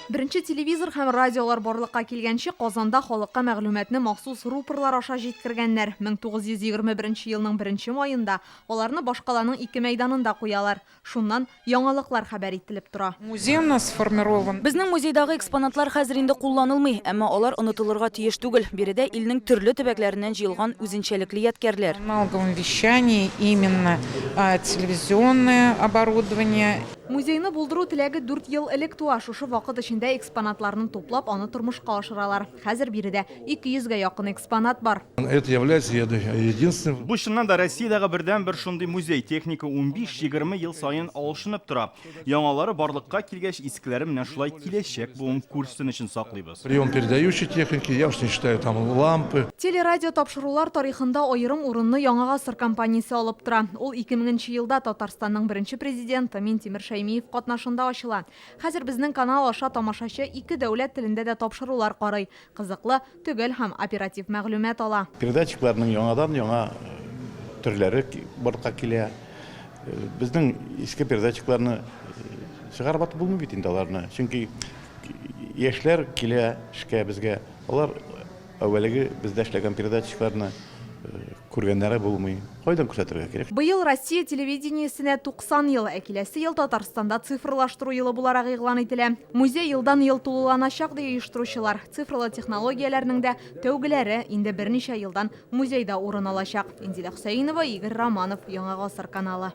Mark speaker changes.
Speaker 1: Беренче телевизор һәм радиолар барлыкка килгәнче, Казанда халыкка мәгълүматны махсус рупорлар аша җиткергәннәр. 1921 елның беренче маенда аларны башкаланың ике мәйданында куялар. Шуннан яңалыклар хәбәр ителеп тора.
Speaker 2: Музей у нас сформирован.
Speaker 3: Безнең музейдагы экспонатлар хәзер инде кулланылмый, әмма алар онытылырга тиеш түгел. Биредә илнең төрле төбәкләреннән җыелган үзенчәлекле ядкярләр.
Speaker 2: Аналоговом вещании именно телевизионное оборудование.
Speaker 1: Музейны булдыру теләге дүрт ел элек туа. Шушы вакыт эчендә экспонатларны туплап, аны тормышка ашыралар. Хәзер биредә 200 гә якын экспонат бар.
Speaker 4: Это является единственным.
Speaker 5: Бу чыннан да Россиядәге бердәнбер шундый музей. Техника унбиш-егерме ел саен алышынып тора. Яңалары барлыкка килгәч, искеләре менә шулай киләчәк буын күрсен өчен саклыйбыз.
Speaker 4: Прием передающей техники, я уж не считаю там лампы.
Speaker 1: Телерадио тапшырулар тарихында аерым урынны Яңа гасыр компаниясе алып тора. Ул 2000 нче елда Татарстанның беренче президенты Минтимер Шәймиев катнашында ачыла. Хәзер безнең канал аша тамашачы ике дәүләт телендә дә тапшырулар карый, кызыклы, төгәл һәм оператив мәгълүмат ала.
Speaker 6: Передатчикларның яңадан-яңа төрләре барлыкка килә. Безнең иске передатчикларны чыгарып атып булмый бит инде аларны. Чөнки Яшьләр килә эшкә безгә. Алар әүвәлеге бездә эшләгән передатчикларны күргәннәре булмый. Кайдан күрсәтергә кирәк?
Speaker 1: Быел Россия телевидениесенә 90 ел, ә киләсе ел Татарстанда цифрлаштыру елы буларак игълан ителә. Музей елдан-ел тулыланачак, ди оештыручылар. Цифрлы технологияләрнең дә тәүгеләре инде берничә елдан музейда урын алачак. Инзилә Хөсәенова, Игорь Романов, Яңа гасыр каналы.